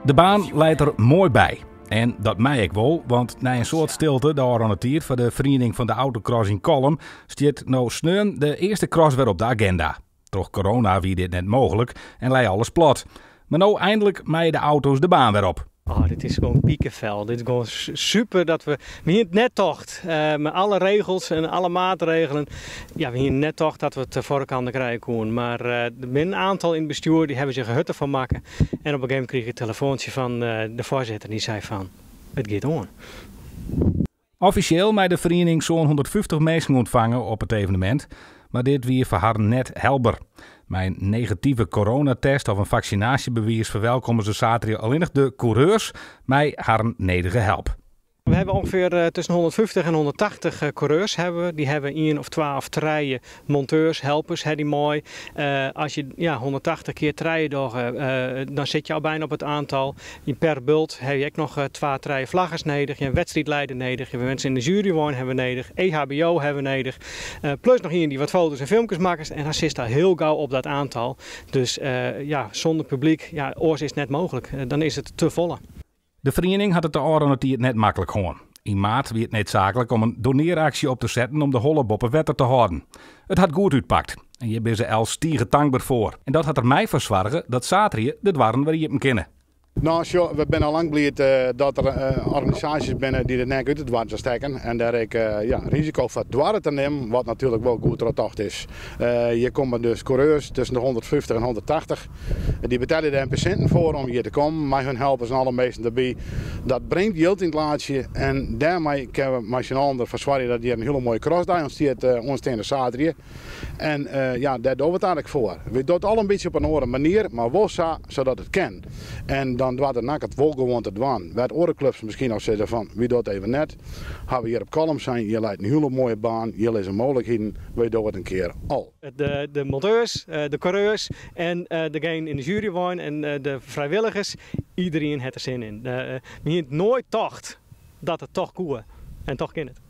De baan leit der moai by. En dat mei ek wol, want nei in soad stilte de ôfrûne tiid foar de feriening fan de autocross yn Kollum stiet no sneon de earste cross wer op de agenda. Troch corona wie dit net mooglik en lei alles plat. Mar no eindlik meie de auto's de baan wer op. Oh, dit is gewoan pikefel. Dit is gewoan super dat we. We hiene it net tocht. Mei alle regels en alle maatregelen. Ja, we hiene net tocht dat we it foar elkoar krije koene. Mar der binne in oantal yn it bestjoer dy hawwe sich in hutte fan makke. En op in gegeven momint krige ik in telefoantsje fan de foarsitter. Dy sei fan, it giet oan. Offisjeel mei de feriening sa'n 150 minsken ûntfange op it evenemint, mar dit wie foar harren net helber. Mei in negative coronatest of in faksinaasjebewiis ferwelkommen se saterdei allinnich de koereurs mei harren nedige help. We hebben ongeveer tussen 150 en 180 coureurs hebben we. Dy hawwe ien of twa of trije monteurs, helpers, ha dy mei. As je, ja, 180 kear trije dogge, dan sitte je al byna op it oantal. Per bult ha je ek noch twa, trije flaggers nedich, je ha in wedstriidlieder nedich, je ha minsken yn de jurywein hawwe we nedich, EHBO hawwe we nedich. Plus noch ien dy't wat foto's en filmkes makket en dan sitst al hiel gau op dat oantal. Dus ja, sûnder publyk, ja, oars is it net mooglik. Dan is it te folle. De feriening hat it de ôfrûne tiid net maklik hân. Yn maart wie it needsaaklik om in donearaksje op te setten om de holle boppe wetter te hâlden. It hat goed útpakt en hjir binne se els tige tankber foar. En dat hat der mei foar soarge dat saterdei de doarren wer iepen kinne. No, sjoch, we binne al lang bliid dat der organisaasjes binne dy't de nek út de doarren te stekken en dêr ek ja, risiko foar doarre te nimmen, wat natuerlik wol goed trochtocht is. Hjir komme dus koereurs tusken de 150 en 180. Dy betelje dêr in pear sinten foar om hjir te kommen, mei hun helpers en alle minsken derby. Dat bringt jild yn it laadsje en dêrmei kinne we mei syn allen derfoar soargje dat hjir in hiele moaie crossdei ûntstiet oansteande saterdei. En ja, dêr dogge we it eigentlik foar. We dogge it al in bytsje op in oare manier, mar wol sa sadat it kin. En dan doart de NAC it wol gewoan te dwaan. Wêr't oare klups miskien noch sizze fan wy dogge it even net, hawwe we hjir op Kollum sein, hjir leit in hiele moaie baan, hjir lizze mooglikheden, wy dogge it in kear al. De monteurs, de koereurs en degene yn de jurywein en de frijwilligers, iderien hat der sin yn. We hiene it noait tocht dat it toch koe en toch kin it.